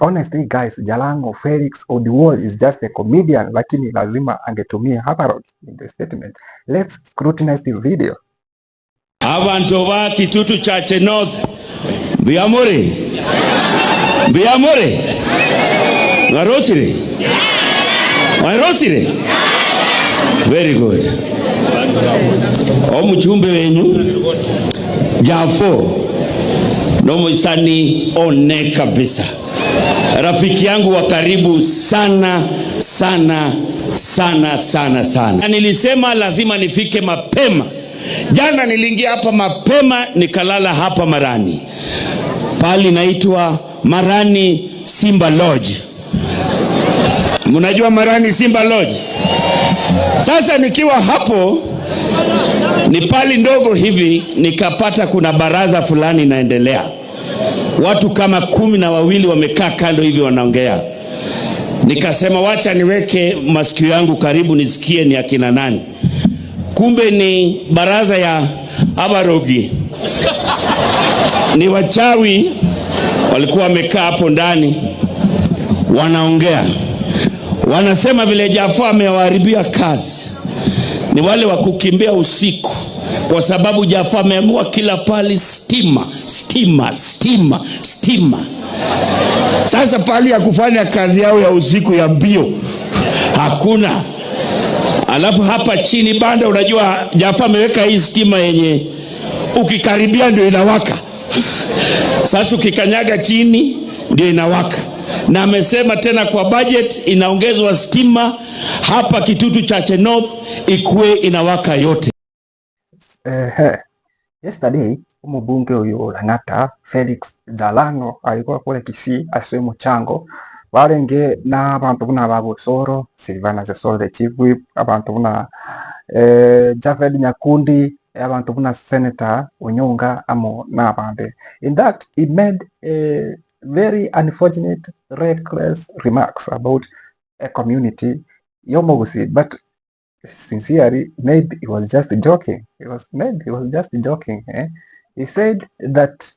Honestly guys, Jalango Felix Odiwuor is just a comedian, lakini lazima angetumia Habarogi in the statement. Let's scrutinize this video. Abantu ba Kitutu Chache North, Biamore, Biamore, Warosire, Warosire. Very good. Omuchumbe wenyu Jafo nomuisani one kabisa, rafiki yangu wa karibu sana sana sana sana sana. Nilisema lazima nifike mapema. Jana niliingia hapa mapema nikalala hapa Marani, pali inaitwa Marani Simba Lodge. Mnajua Marani Simba Lodge? Sasa nikiwa hapo ni pali ndogo hivi, nikapata kuna baraza fulani inaendelea, watu kama 12 wamekaa kando hivi wanaongea. Nikasema wacha niweke masikio yangu karibu nisikie ni akina nani. Kumbe ni baraza ya Abarogi, ni wachawi walikuwa wamekaa hapo ndani wanaongea, wanasema vile Jafo amewaharibia kazi. Ni wale wa kukimbia usiku, kwa sababu Jafo ameamua kila pali stima, stima, stima, stima. Sasa pali ya kufanya kazi yao ya usiku ya mbio hakuna. Alafu hapa chini banda, unajua Jafo ameweka hii stima yenye ukikaribia ndio inawaka. Sasa ukikanyaga chini ndio inawaka, na amesema tena kwa budget inaongezwa stima hapa Kitutu Chache North ikuwe inawaka yote. Yesterday umubunge uyu Lang'ata Felix Jalango alikuwa kule Kisii ase muchango barenge na abantu buna ba Busoro Silvana Sesoro the chief whip, abantu buna Japhet Nyakundi, abantu buna Senator Onyonga amo na abande. In that he made a very unfortunate reckless remarks about a community yomogusi, but sincerely, maybe he was just joking. He was maybe he was just joking, eh? He said that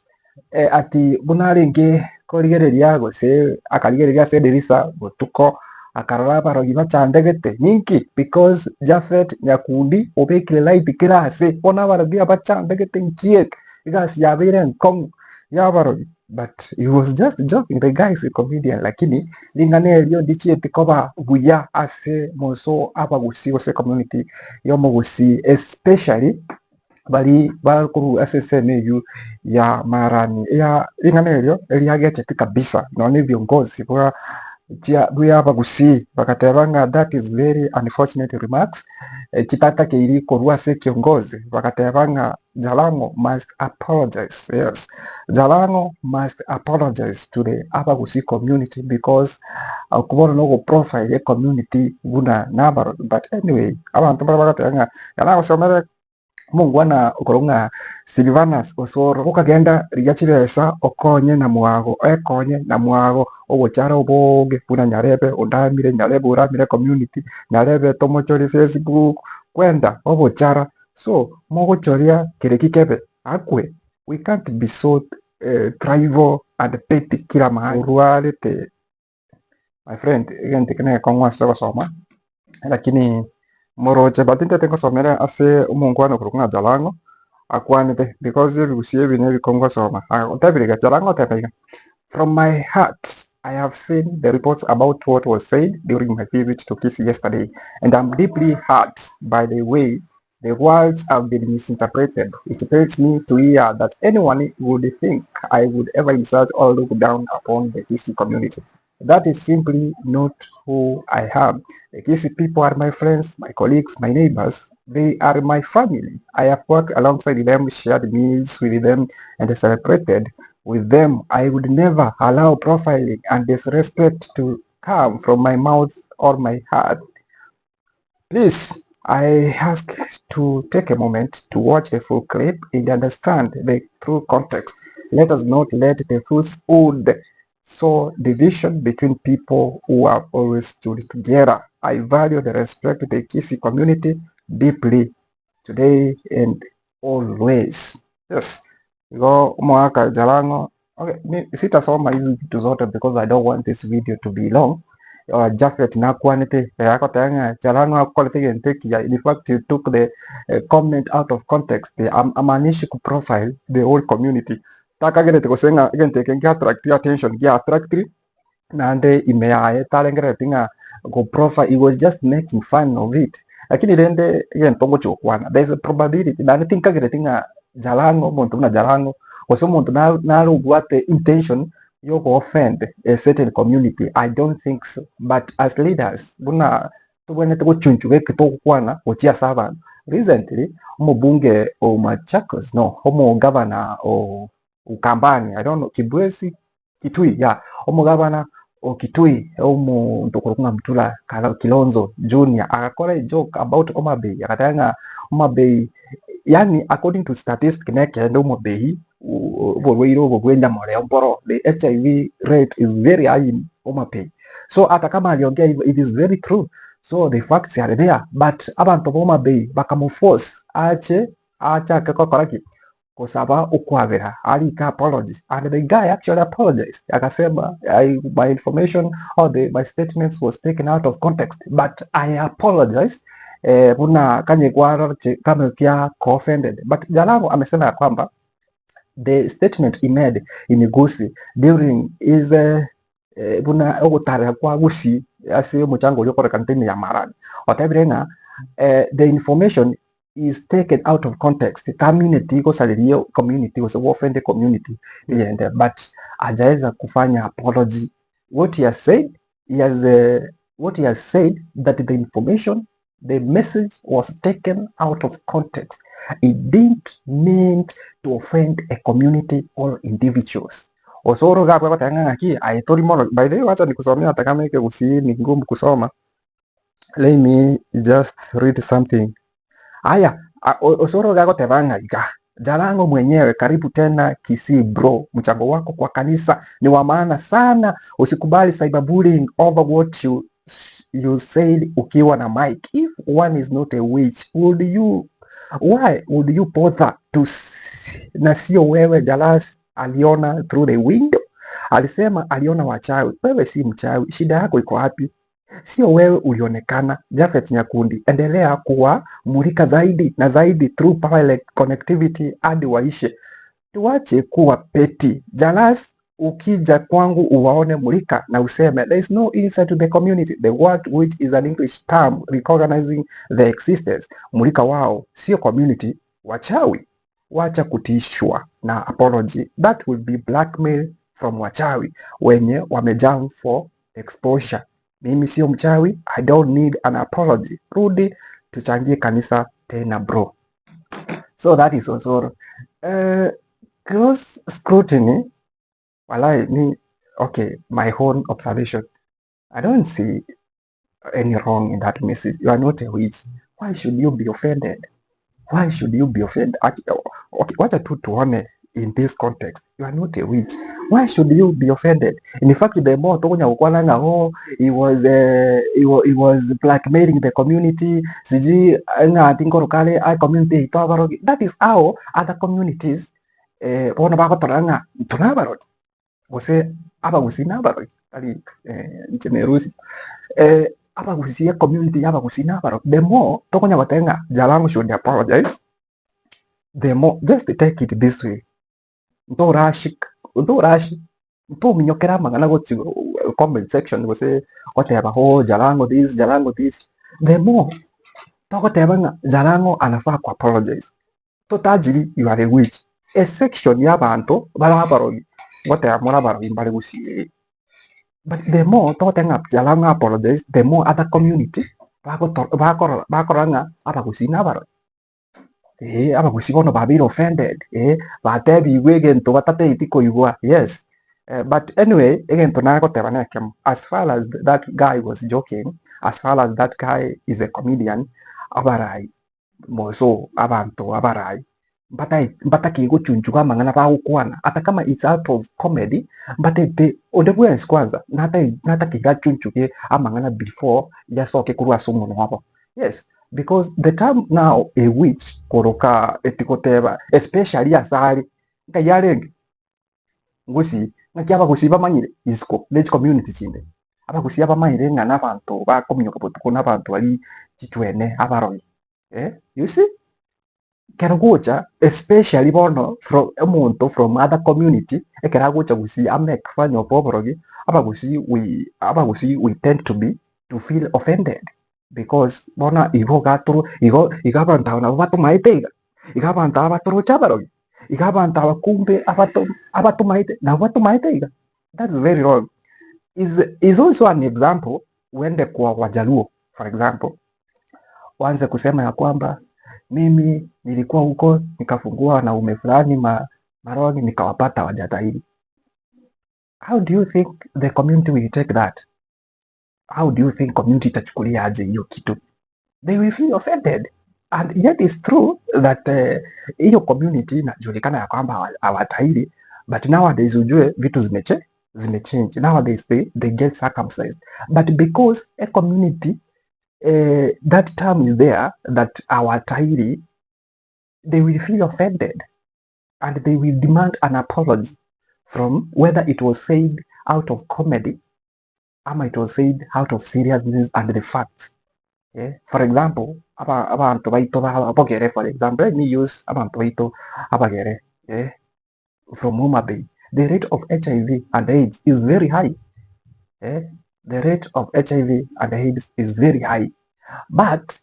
ati buna ringi korigereria gose akarigereria ase edirisa botuko akarora abarogi bachandegete ninki because Japhet Nyakundi obekire light kera ase bono abarogi abachandegete nkiete egasi yabeire enkong'u ya abarogi. But he was just joking, the guy is a comedian, lakini ring'ana erio ndichieti koba buya ase moso abagusi gose community yomogusi, especially bari bakoru ase ensemo eywo ya marani ya ring'ana erio eriagecheti kabisa nonye viongozi bwa bwa abagusi bagateba ng'a that is very unfortunate remarks, chitatakeiri korwa ase kiongozi. Bagateba ng'a Jalango must apologize. Yes, Jalango must apologize to the abagusi community because okobora no profile e community buna nabarogi. But anyway, abantu bara bagateba ng'a Jalango somere mongwana okorwo ng'a Silvanus Osoro okagenda rigia chibesa okonye na mwago ekonye na mwago ogochara oboge buna Nyarebe ondamire Nyarebe oramire community Nyarebe tomochori Facebook kwenda ogochara so mogochoria kereki kebe akwe. We can't be so tribal and petty kila mahali orwarete. My friend, egento eke negekong'u ase ogosoma, lakini moroche but intete ngosomera ase omongwana okorokwa ng'a Jalango akwanete because ebigusia ebi na ebikong'u gosoma. Otebire iga, Jalango oteba iga: "From my heart, I have seen the reports about what was said during my visit to Kisii yesterday, and I'm deeply hurt by the way the words have been misinterpreted. It pains me to hear that anyone would think I would ever insult or look down upon the Kisii community. That is simply not who I am. The Kisii people are my friends, my colleagues, my neighbors. They are my family. I have worked alongside them, shared meals with them, and celebrated with them. I would never allow profiling and disrespect to come from my mouth or my heart. Please, I ask to take a moment to watch the full clip and understand the true context. Let us not let the falsehood sow division between people who have always stood together. I value the respect the Kisii community deeply today and always." Yes. Igo omogaka Jalango Okay, mi sitasoma hizi vitu zote because I don't want this video to be long. Jafet nakwanete akotanga Jalango akorete gento ekiya. In fact, you took the comment out of context. Amaanishi ku profile the whole community takagerete gose ng'a egento eke ngia attract attention gia attract naende ime yaye tarengerereti ng'a go profile, he was just making fun of it. Lakini rende egento ngochi gokwana, there is a probability naende tinkagereti ng'a Jalango omonto buna Jalango gose omonto nare obwate intention yogo offend a certain community. I don't think so. But as leaders buna tobwenerete gochunchuga eke togokwana gochia ase abanto. Recently omobunge o Machakos, no, omogavana o Ukambani, I don't know, Kibwezi, Kitui, yeah, omogavana o Kitui omonto okorokwa ng'a Mutula Kilonzo Junior agakora a joke about Homa Bay, agateba ng'a Homa Bay, yani according to statistics nekende Homa Bay oborwaire obo bwa enyamoreo mboro, the HIV rate is very high in Homa Bay. So hata kama aliongea hivyo, it is very true. So the facts are there, but abanto ba Homa Bay bakamuforce ache achake gokora ki kusaba okwabera arike apology, and the guy actually apologized, akasema, My information or my statements was taken out of context, but I apologize." Buna kanye kwaro kama kia offended. But Jalango amesema ya kwamba the statement he made in Gusii during his buna ogotarera kwa Gusii ase omochango oria okorekana tene ya marani otebire ng'a the information is taken out of context, community gosariria community gose offend community yende, but hajaweza kufanya apology. What he has said, he has what he has said that the information, the message was taken out of context. It didn't mean to offend a community or individuals. Osoro gakwe gotanga ng'aki aye tori mono. By the way, wacha nikusomea hata kama ike Gusii ni ngumu kusoma. Let me just read something. Aya, Osoro gagoteba ng'a iga Jalango mwenyewe, karibu tena Kisii bro, mchango wako kwa kanisa ni wa maana sana. Usikubali cyberbullying over what you said ukiwa na mic. If one is not a witch, would you why would you bother to na sio wewe Jalas aliona through the window? Alisema aliona wachawi. Wewe si mchawi, shida yako iko wapi? Sio wewe ulionekana. Jafet Nyakundi, endelea kuwamulika zaidi na zaidi through power connectivity hadi waishe. Tuache kuwa petty. Jalas, ukija kwangu uwaone mulika na useme there is no insight to the community, the word which is an English term recognizing the existence. Mulika wao sio community, wachawi. Wacha kutishwa na apology. That will be blackmail from wachawi wenye wamejam for exposure. Mimi sio mchawi, I don't need an apology. Rudi tuchangie kanisa tena bro. So that is Osoro. Close scrutiny, walai me, okay, my own observation. I don't see any wrong in that message. You are not a witch. Why should you be offended? Why should you be offended? Okay, wacha tu tuone in this context. You are not a witch. Why should you be offended? In fact, the more tokonya gukwana nga, oh, he was blackmailing the community. Sijui nga tingoro kale a community ito abarogi. That is how other communities bona bagotora ng'a tunabarogi. Gose abagusi nabarogi. Tari nchenerusi. Abagusi community abagusi nabarogi. The more tokonya gotenga Jalango should apologize. The more, just take it this way. Ntorashi ntorashi ntominyokera amang'ana gochi comment section gose goteba, oh, Jalango this, Jalango this. The more togoteba ng'a Jalango anafaa ku apologize, totajiri you are a witch, a section y'abantu barabarogi goteba murabarogi mbari gusie. But the more togoteba ng'a Jalango apologize, the more other community bakorora bakorora ng'a abagusi nabarogi, abagusi bono babire offended, batebigwe egento batateiti koigwa. Yes. But anyway, egento nagoteba nekemo, as far as that guy was joking, as far as that guy is a comedian, abarai moso abanto abarai mbataki guchunchuga amang'ana bagokwana ata kama it's out of comedy, mbatete onde bwensi kwanza nataki gachunchuge amang'ana before yasoke korwa ase omonwa wabo. Yes, because the term now a witch koroka etigoteba, especially asari ngai arenge. Gusii, ng'aki abagusii bamanyire isiko na echicommunity chinde. Abagusii abamaire ng'a na abanto bakominyoka botuko na abanto baria chichwene abarogi eh, you see? Ekero gocha especially bono from omonto from other community ekero agocha gusii amake fun of oborogi, abagusii we abagusii we tend to be to feel offended because bono igo iga igo iga abanto aba nabo batomaete iga, iga abanto aba batoroche abarogi, iga abanto aba kumbe abato abatomaete nabo batomaete iga. That is very wrong. Is also an example uende kwa Wajaluo for example, waanze kusema ya kwamba mimi nilikuwa huko nikafungua wanaume fulani marogi nikawapata hawajatahiri. How do you think the community will take that? How do you think community itachukulia aje hiyo kitu? They will feel offended. And yet it's true that hiyo community inajulikana ya kwamba hawatahiri, but nowadays ujue vitu zimechange. Nowadays they get circumcised. But because a community that term is there that hawatahiri, they will feel offended and they will demand an apology from whether it was said out of comedy ama it was said out of seriousness and the facts. Yeah. For example, aba abantu baito abagere, for example, let me use abantu baito abagere, yeah, from Homa Bay. The rate of HIV and AIDS is very high. Yeah. The rate of HIV and AIDS is very high. But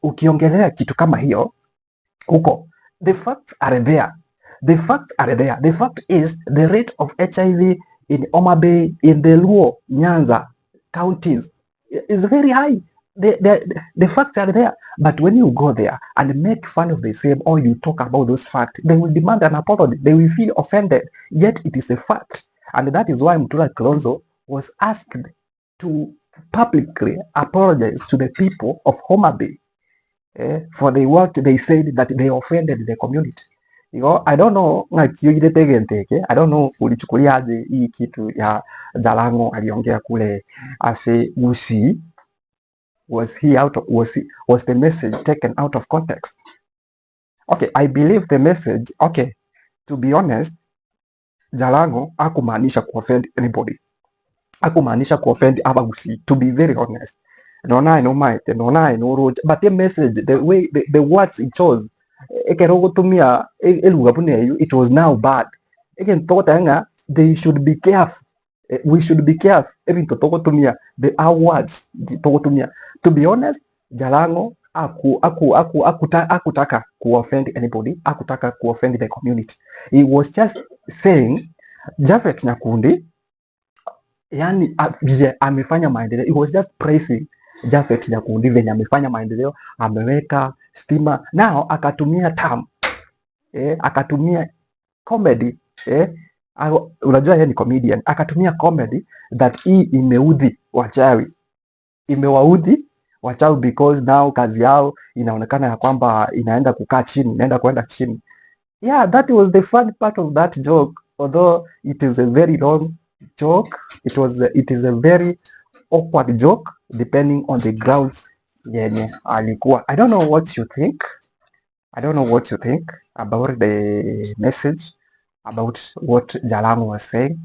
ukiongelea kitu kama hiyo huko, the facts are there. The facts are there. The fact is the rate of HIV in Homa Bay, in the Luo, Nyanza counties is very high. The facts are there. But when you go there and make fun of the same or you talk about those facts, they will demand an apology. They will feel offended. Yet it is a fact. And that is why Mutula Kilonzo was asked to publicly apologize to the people of Homa Bay for the what they said that they offended the community. You know, I don't know ng'aki oirete egento eke. I don't know ulichukulia aje hii kitu ya Jalango aliongea kule ase Gusii. Was he out of, was he, was the message taken out of context? Okay, I believe the message, okay, to be honest, Jalango hakumaanisha kuoffend anybody. Hakumaanisha kuoffend Abagusii, to be very honest. Nona no maite, nona no roja, but the message, the way the words he chose, ekero gutumia eluga buna eyo, it was now bad. Egento togoteba they should be careful. We should be careful ebinto togotumia, the our words togotumia. To be honest, Jalango aku aku aku akuta, akutaka kuoffend anybody, akutaka kuoffend the community. He was just saying Japhet Nyakundi yani vile amefanya maendeleo. He was just praising Japhet Nyakundi venye amefanya maendeleo, ameweka stima. Now akatumia term akatumia comedy unajua yeye ni comedian, akatumia comedy that hii imeudhi wachawi, imewaudhi wachawi because now kazi yao inaonekana ya kwamba inaenda kukaa chini, inaenda kwenda chini. Yeah, that was the fun part of that joke, although it is a very long joke. It is a very awkward joke depending on the grounds yenye alikuwa. I don't know what you think. I don't know what you think about the message, about what Jalango was saying.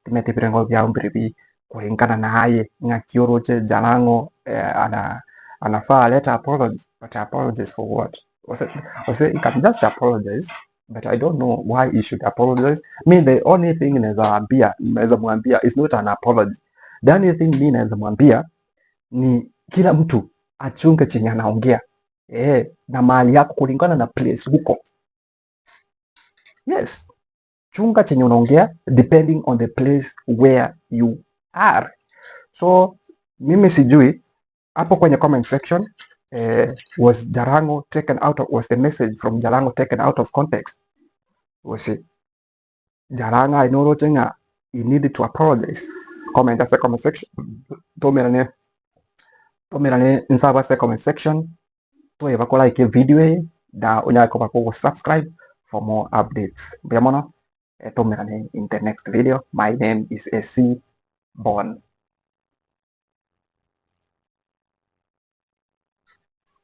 Timete birengo bya mbiribi kulingana na aye ng'aki oroche Jalango anafaa aleta apology, but apologies for what? Was it, he can just apologize, but I don't know why he should apologize. Me, the only thing naweza mwambia is not an apology. The only thing mi naweza mwambia ni kila mtu achunge chenye anaongea na mahali yako kulingana na place huko. Yes, chunga chenye unaongea depending on the place where you are. So mimi sijui hapo kwenye comment section was Jalango taken out of, was the message from Jalango taken out of context? Was it Jalango ainoroche ng'a he needed to apologize? Comment ase comment section. Tomerane nsaba ase comment section. Toeba ko like video eye na onyare koba kogo subscribe for more updates. Mbuya mono, tomerane in the next video. My name is AC Bon.